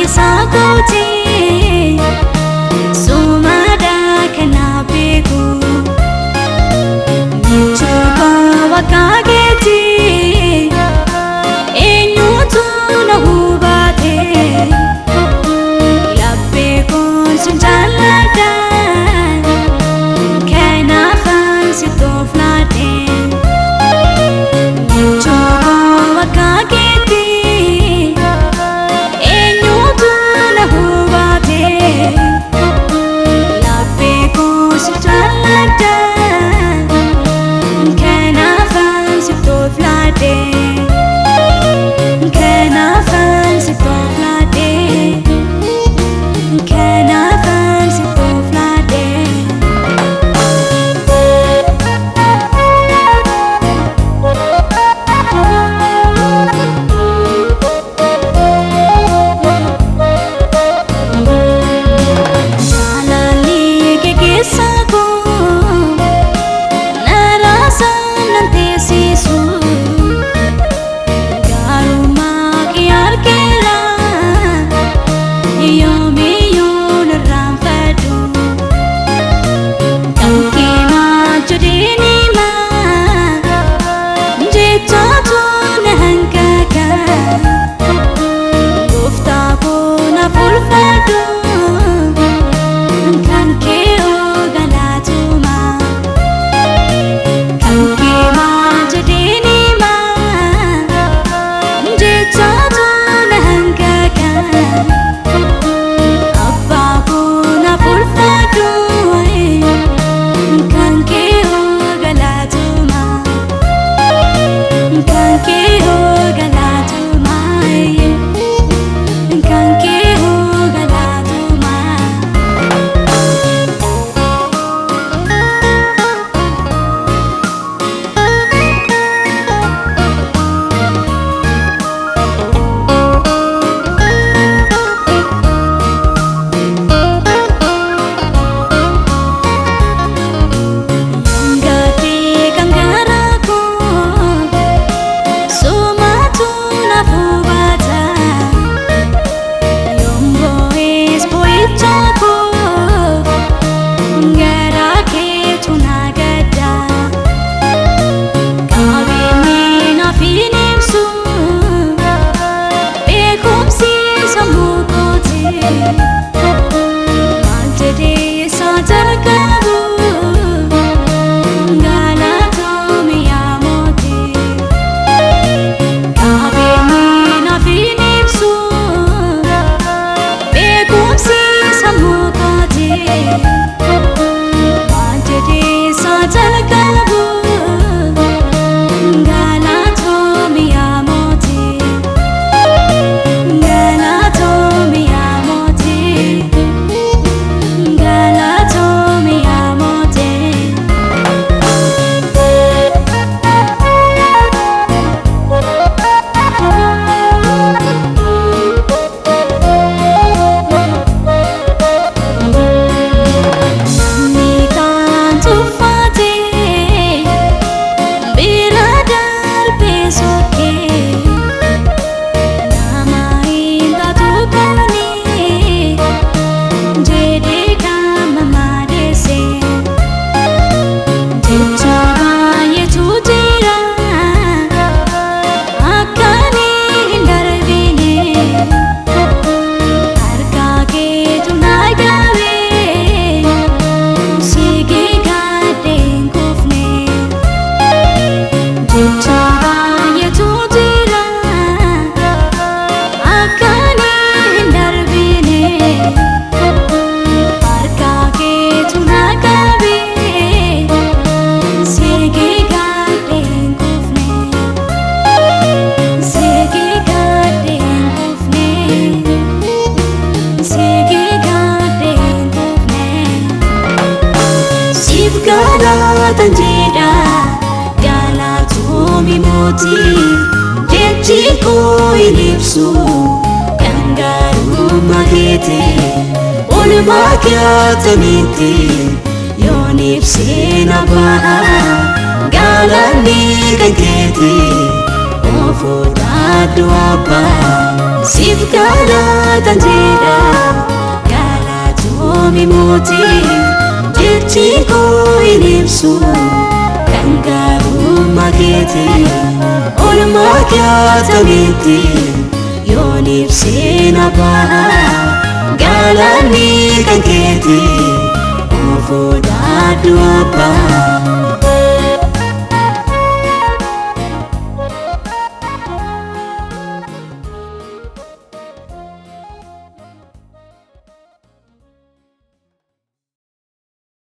Keessa kooti Sumada kana beeku Michuuka wakaageeti Eenyutu na hubate Laphee koon sin jaalladha Kanaafan si toofladhe Michuuka wakaageeti Eenyutu na hubate Laphee koon sin jaalladha Kanaafan si toofladhe Kanaafan si toofladhe Kanaafan si toofladhe. Jaalalli kee keessa koo na raasaan nan teessisu Gaarummaa kee argeera yoomiyyuu narraanfadhu Kan kee maal jedheen himaa jechaatu na hanqaqa Gooftaa koo naaf ulfaadhu Kan kee oo galaatuma Kan kee maal jedheen himaa jechaatu na hanqaqa Abbaa koo naaf ulfaadhu Kan kee oo galaatuma Kan kee oo galaatuma Kan kee oo galaatuma. Gatii kan garaa koo sumaatu na hubata Yoon boo'es boo'icha koo garaa keetu na gadda Qabeenyi naaf hin ibsu beekumsi sammuu kooti Maal jedhee isaa jalqabu Galatoomii yaa mootii Qabeenyi naaf hin ibsu beekumsi sammuu kooti Maal jedhee isaa jalqabu Galatoomii yaa mootii Galatoomii yaa mootii Galatoomii yaa mootii. Namni kan tuffatee bira darbee sokkee nama hin taatu kuni jedhee kan mamadeesse jecha baay'eetu jira akka ani hin darbine. Harka keetu na qabee sigee gaadhee hin kufne jecha baay'eetu jira akka ani hin darbine. Harka keetu na qabee sigee gaadhee hin kufne Sigee gaadhee hin kufne. Sigee gaadhee hin kufne. Siif galatan jedha galatoomii mootii jechi koo hin ibsu kan gaarummaa keeti Oolmaa keetaniitti yoon ibsee na ba'a galanni kan keeti Ofuudhaadhu abbaa siif galatan Galatan jedha galatoomi mootii, jechi koo hin ibsu kan gaarummaa keetii. Oolmaa kee attamitti yoon ibsee na ba'a, galanni kan keetii, of odaadhu abbaa.